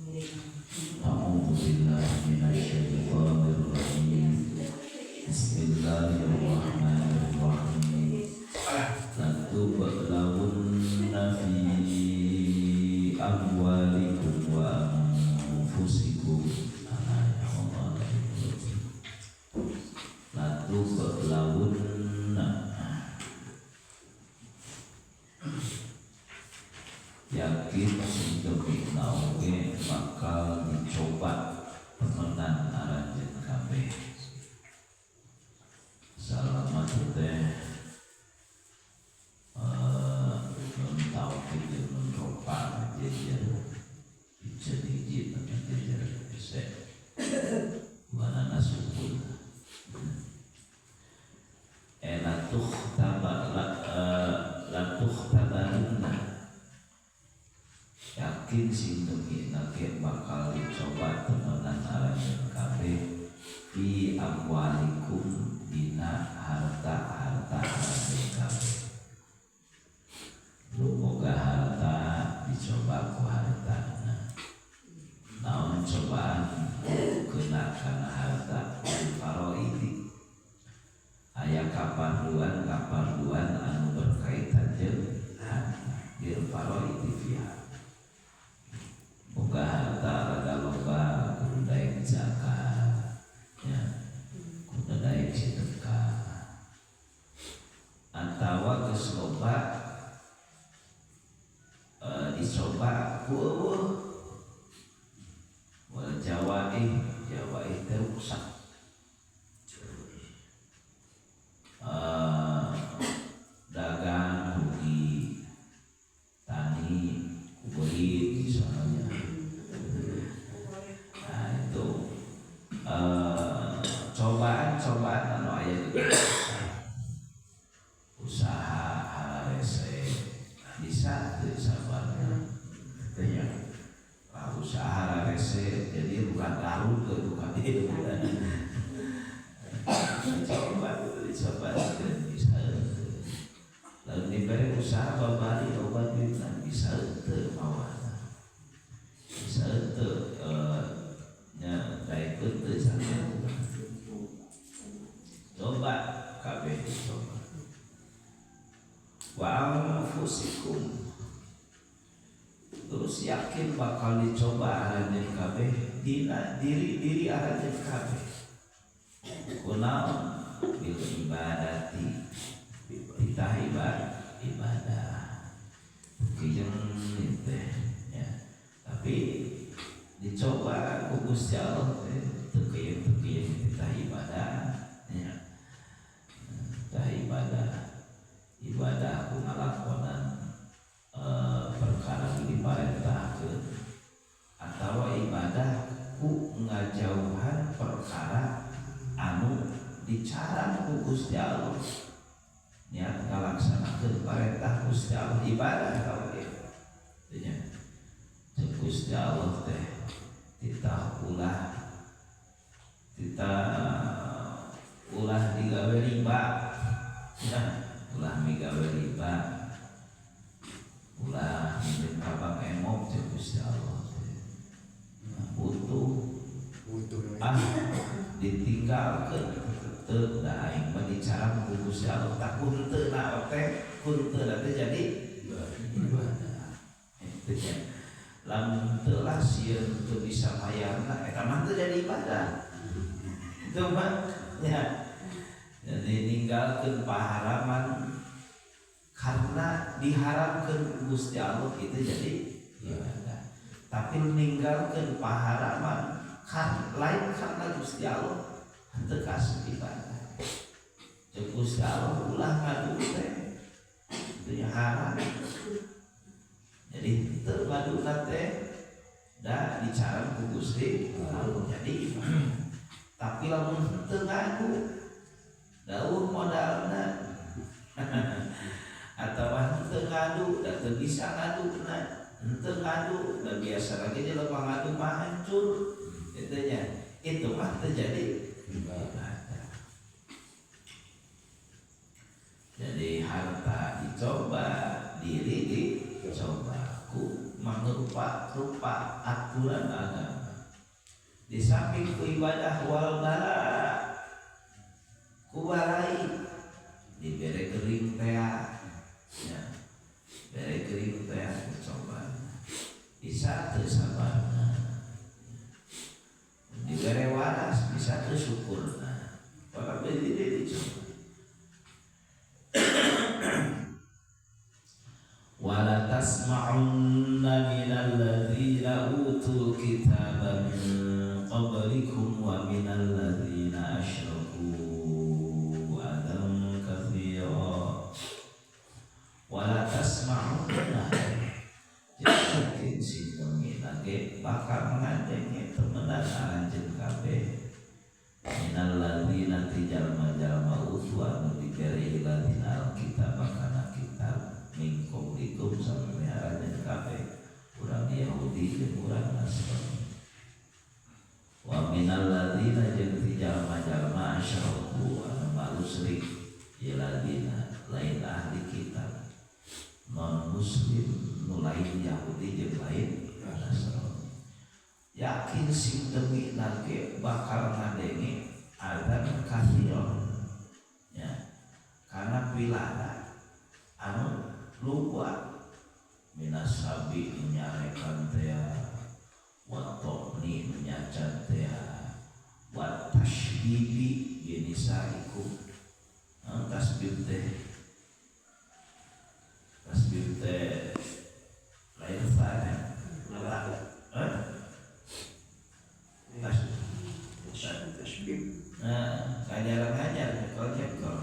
A'udzu billahi minasyaitonir rajim. Bismillahirrahmanirrahim. Latublawunna fi amwalikum wa anfusikum. Ya Allah. Latublawunna, yakin sing demi oge bakal dicoba temenan aranjeun kabeh. Salamat teh nun taukid jeung nun rofa jejer, hiji hiji tenan jejer hese wanana sukun. Latuh taba latuh tabarunna, yakin sing demi nake bakal dicoba temenan aranjeun kabeh, fi amwalikum, dina harta-harta aranjeun kabeh. Nu boga harta dicoba ku hartana. Naon cobaan kena kana harta? Faraidi, aya kaparluan kaparluan anu berkaitan jeung harta. Bil faraidi fiha. Boga harta rada loba, kudu daek zakat ya, kudu daek sedekah, atawa geus loba dicoba ku euweuh. Wal jawaih, jawaih teh rusak, dagang rugi, tani ku beurit misalnya. Nah, itu cobaan-cobaan anu aya di usaha harese, bisa teu sabarna teh ya. Ah, usaha harese jadi bukan larut ke bukan itu, dicoba dicoba bisa. Lalu diberi usaha babari loba duitna, bisa teu mawana, bisa teu nya daekeun teu sakitu. Coba kabeh dicoba. Wa anfusikum, terus yakin bakal dicoba aranjeun kabeh dina diri-diri aranjeun kabeh. Kunaon? Bil ibadati, titah ibadah kijeng teh ya, tapi dicoba ku Gusti Allah teh teu keyeng teu keyeng titah ibadah ya. Titah ibadah, ibadah ku ngalakonan perkara nu diparentahkeun atawa ibadah ku ngajauhan perkara anu dicarang ku Gusti Allah. Niat ngalaksanakeun parentah Gusti Allah ibadah kalau kieu nya. Ceuk Gusti Allah teh titah ulah, titah ulah digawe riba ya, ulah migawe riba, ulah minjem ka bank emok ceuk Gusti Allah teh. Nah, butuh. Butuh. Ah, ditinggalkeun teu da aing mah dicarang ku Gusti Allah. Tak henteu na teh, henteu teh jadi ibadah itu nya. Lamun teu lah sieun teu bisa mayarna, eta mah teu jadi ibadah itu mah ya. Jadi ninggalkeun paharaman karena diharamkeun ku Gusti Allah itu jadi ibadah, tapi ninggalkeun paharaman kan lain karena Gusti Allah henteu kasih ibadah. Ceuk Gusti Allah ulah ngadu teh, itu nya haram. Jadi teu ngadu teh da dicarang ku Gusti Allah jadi ibadah, tapi lamun henteu ngadu dauh modalna atau henteu ngadu da teu bisa ngadu na, henteu ngadu da biasa lagi jelema ngadu mah hancur itu nya, itu mah terjadi ibadah. Jadi harta dicoba, diri dicoba ku mangrupa-rupa aturan agama. Di samping ku ibadah wal bala ku balai dibere kering teh ya, bere kering teh coba bisa teu sabarna, dibere waras bisa teu syukurna, para beri dicoba. Wala tasma'unna minal ladzina utul kitaba min qablikum wa minal ladzina asyraku adan katsira. Wala tasma'unna, jadi sing lagi bakal ngadenge temenan aranjeun kabeh minal ladzina ti jalma-jalma utu anu dibere ladzina alkitab kana kitab min qablikum sampai aranjeun kabeh urang Yahudi jeung urang Nasrani. Wa minal ladzina jeung ti jalma-jalma asyraku anu malusrik ieu ladzina lain ahli kitab non muslim nu lain Yahudi jeung lain Nasrani. Yakin sing demi nage bakal ngadenge adzan katsiran ya, karena pilara anu lupa minasabi nyarekan teh wa toni nyacan teh wa tasbibi binisaikum. Tasbih teh lain sana tasbih. Nah, ngajar-ngajar nyekel-nyekel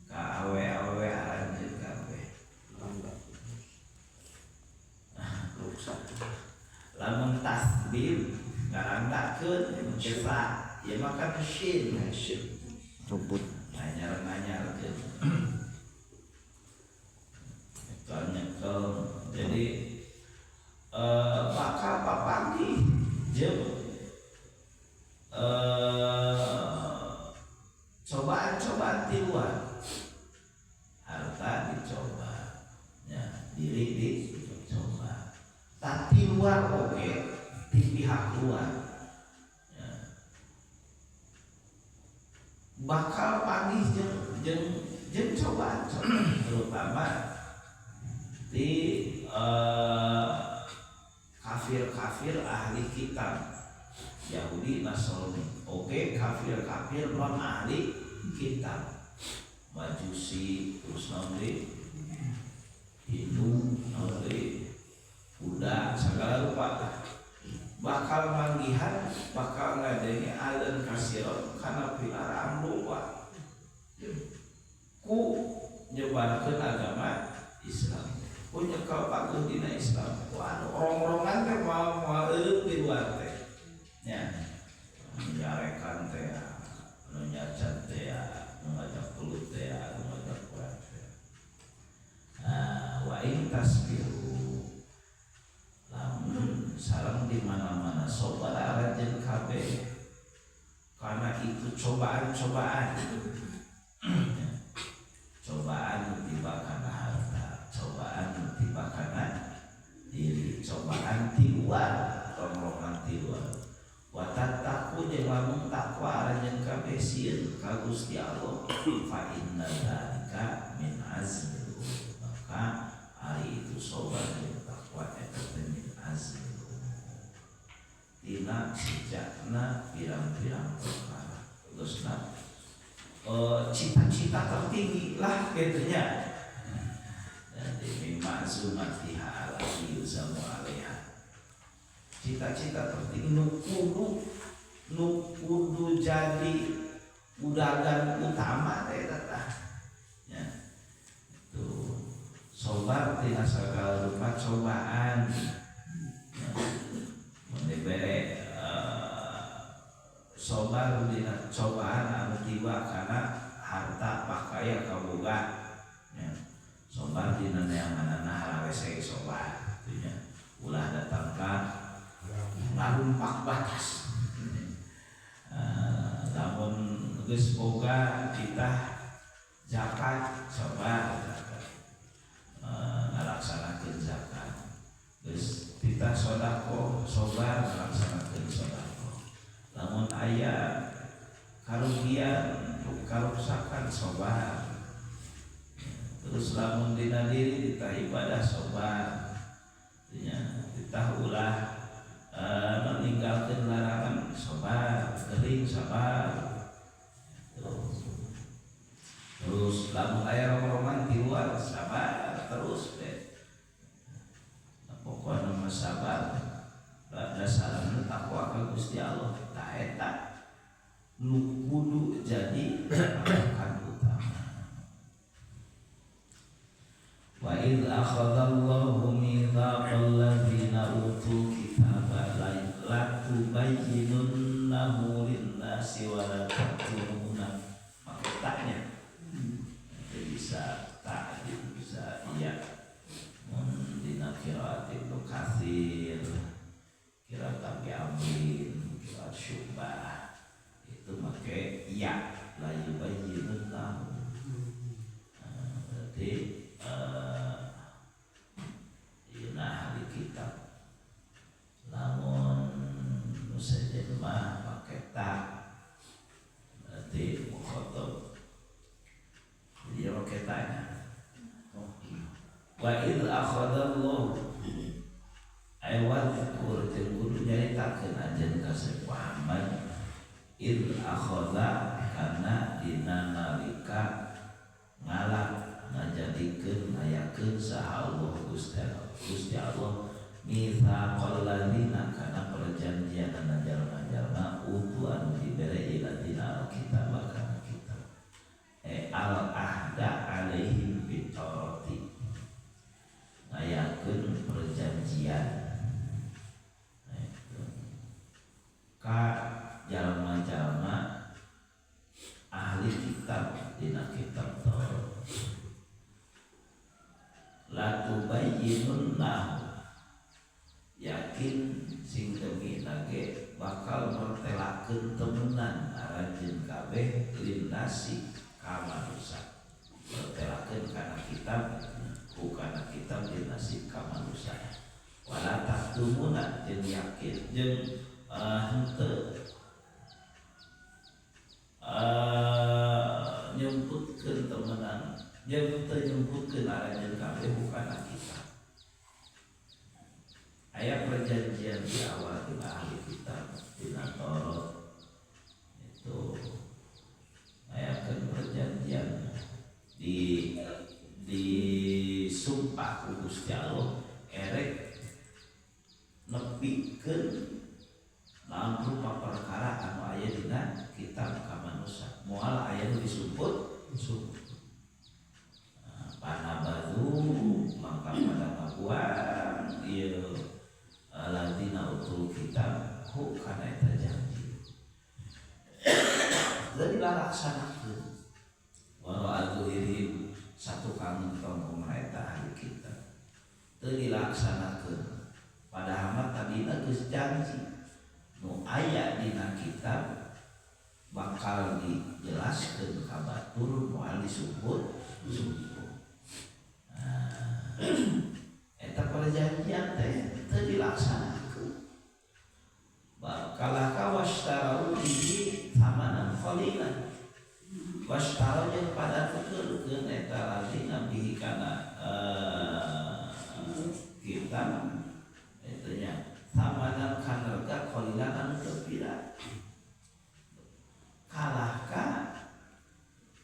ka awe-awe aranjeun kabeh. Lamun tasbih ngarandakeun cesa ieu mah kan shin rebut nganyar-nganyarkeun. Nyekel-nyekel jadi bakal papanggih jeung cobaan-cobaan di luar, harta dicoba, ya, diri dicoba, tapi luar oke, di pihak luar, ya. Bakal panggih jeung cobaan-cobaan, terutama di kafir-kafir ahli kitab Yahudi Nasrani, oke, kafir-kafir non ahli kitab, Majusi, terus non Hindu, non Buddha, segala rupa bakal manggihan, bakal ngadenge adzan kasiron kana pilaraan lupa ku nyebarkeun agama Islam, ku nyekel patuh dina Islam. Wah, rong-rongan teh moal eureut di luar teh. Ya, nyarekan teh, nu nyacan teh, nu ngajak pelut teh, nu ngajak perang teh. Nah, wa in tasbiru lamun sareng di mana-mana sabar aranjeun kabeh karena itu cobaan-cobaan. Cobaan tiba kana harta, cobaan tiba kana diri, cobaan ti luar, rongrongan ti luar. Wa tattaqu jeung lamun takwa aranjeun kabeh sieun ka Gusti Allah fa inna dzalika min azmil umur. Maka ari itu sabar jeung takwa eta teh min azmil umur, tina sejakna pirang-pirang perkara. Terusna cita-cita tertinggi lah gitu nya. Dan demi ma'zumatiha alati yuzamu alaiha, cita-cita tertinggi nu kudu jadi udagan utama teh eta ya. Tuh sobar tina sagala rupa cobaan ya. Mun dibere sobar dina cobaan anu tiba kana harta pakaya kaboga ya. Sobar dina neanganana harawese sobar kitu nya, ulah datang ka ngarumpak batas. Lamun geus boga kita zakat, sabar ngalaksanakeun zakat. akhlak sabar. Terus lamun dina diri ditah ibadah sabar. Nya ditah ulah meninggalkan larangan sabar, gering sabar. Terus lamun aya rong-rongan di luar sabar terus deh. Nah, pokoknya mah sabar. Dasaran takwa ka Gusti Allah tah eta nu kudu jadi patokan utama. Wa idz akhadallahu mitsaqal ladzina utul kitaba la tubayyinunnahu lin-nasi wa la taktumuna. Maknanya itu bisa tak bisa iya. Mun dina qiraat Ibnu Katsir, qiraat Abi Amrin, qiraat Syu'bah itu make iya la yubayyinunnahu. Nah, berarti ahli kitab. Namun nu sejen mah make ta berarti mukhatab. Dia make tanya. Wa idz akhadallahu ay wadhkur jeung kudu nyaritakeun anjeun ka Muhammad idz akhadha kana dina nalika ngalap ngajadikeun ngayakeun saha Allah Gusti Allah mitsaqal ladzina kana perjanjian jalma-jalma utu anu dibere ladina alkitab kana kitab al ahda alaihim bitoroti ngayakeun perjanjian ka jalma-jalma ahli kitab dina kitab Taurat la tubayyinunnahu yakin sing demi nage bakal mertelakeun temenan aranjeun kabeh linnasi ka manusa mertelakeun kana kitab ku kana kitab linnasi ka manusa wala taktumuna jeung yakin jeung henteu nyumputkeun temenan jeung teu nyumputkeun aranjeun kabeh kana kitab. Aya perjanjian di awal dina ahli kitab dina Taurat itu ayakeun perjanjian di disumpah ku Gusti Allah erek nepikeun naon rupa perkara anu aya dina kitab ka manusa moal aya nu disumput sumput. Panabadu mangka pada ngabuang ieu ladina utul kitab hu kana eta janji teu dilaksanakeun wa adzhirihim satu kangen tongkong eta ahli kitab teu dilaksanakeun padahal mah tadina geus janji nu aya dina kitab bakal dijelaskeun ka batur moal disumput sumput. Nah, eta perjanjian teh teu dilaksanakeun. Kalah ka washtarau bihi thamanan qalilan. Washtarau jeung pada tukeurkeun eta ladina bihi kana kitab eta nya thamanan kana rega qalilan anu teu pira. Kalah ka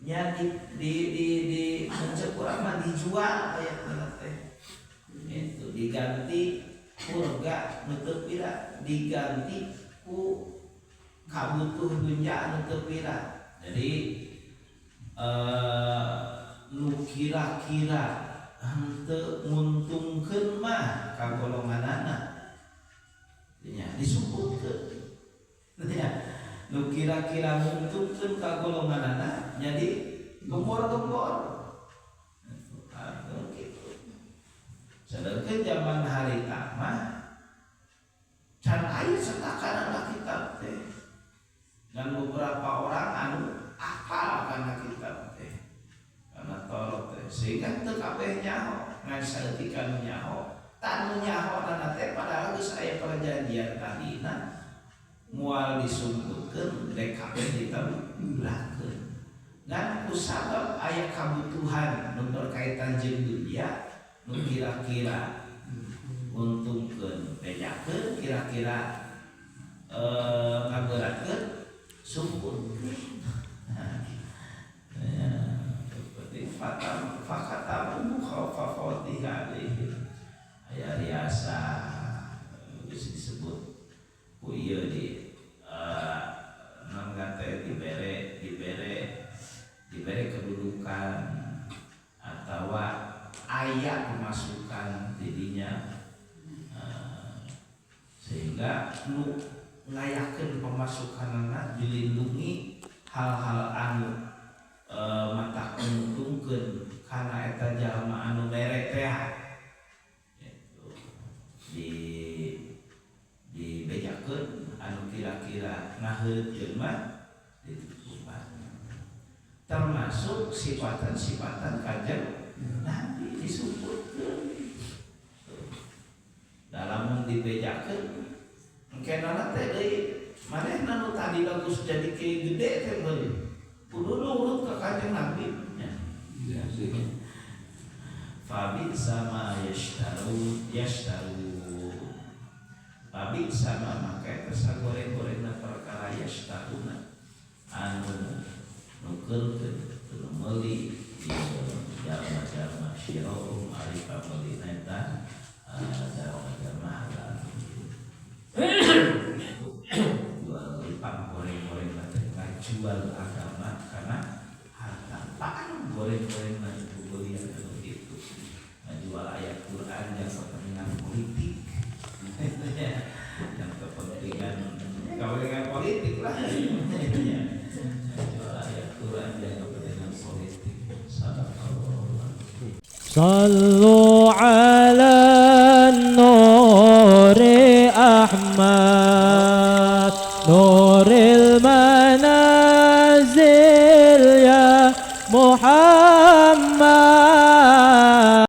nya di mencek urang mah dijual aya teh. Itu diganti surga nu teu pira diganti ku kabutuh dunya anu teu pira. Jadi nu kira-kira henteu nguntungkeun mah ka golonganana nya disumputkeun. Nya nu kira-kira nguntungkeun ka golonganana jadi gembor-gembor. Sedangkan zaman harita mah can aya setakan kitab teh dan beberapa orang anu apal kana kitab teh kana Taurat teh sehingga teu kabeh nyaho ngan saeutik anu nyaho tanu nyaho nana teh padahal geus aya perjanjian tadina moal disumputkeun rek kabeh ditambrakeun. Ngan kusabab aya kabutuhan nu berkaitan jeung dunia, nu kira-kira nguntungkeun, bejakeun, kira-kira ngaberatkeun, sumput. Nah, ya, seperti fatam fakatamu khaufa fautihi alaihim, aya riasa geus disebut ku ieu di non teh dibere kedudukan atau aya pemasukan dirinya, sehingga nu ngayakeun pemasukanana dilindungi hal-hal anu matak nguntungkeun kana eta jalma anu mere teh gitu. Dibejakeun anu kira-kira ngaheureutkeun mah ditutupan, termasuk sifatan-sifatan Kanjeng Nabi disumputkeun dalam dibejakeun. Engkenana teh deui manehna nu tadi bagus jadi kieu gede teh meuli kudu nurut ka Kanjeng Nabi nya. Ya sih. Fabi sama yashtaru yashtaru, fabi sama maka eta sagoreng-gorengna perkara yashtaruna anu nukeurkeun, anu meuli ieu jalma-jalma, syirahum ari pameulina eta jalma-jalma halal, jual beli goreng-goreng teh, ngajual agama karena harta. Pan goreng-goreng itu belian anu gitu, ngajual ayat Quran yang kepentingan politik, yang kepentingan kepentingan politik lah ya. Jual ayat Quran yang kepentingan politik. Sadaqallah. صلوا على النور أحمد، نور المنازل يا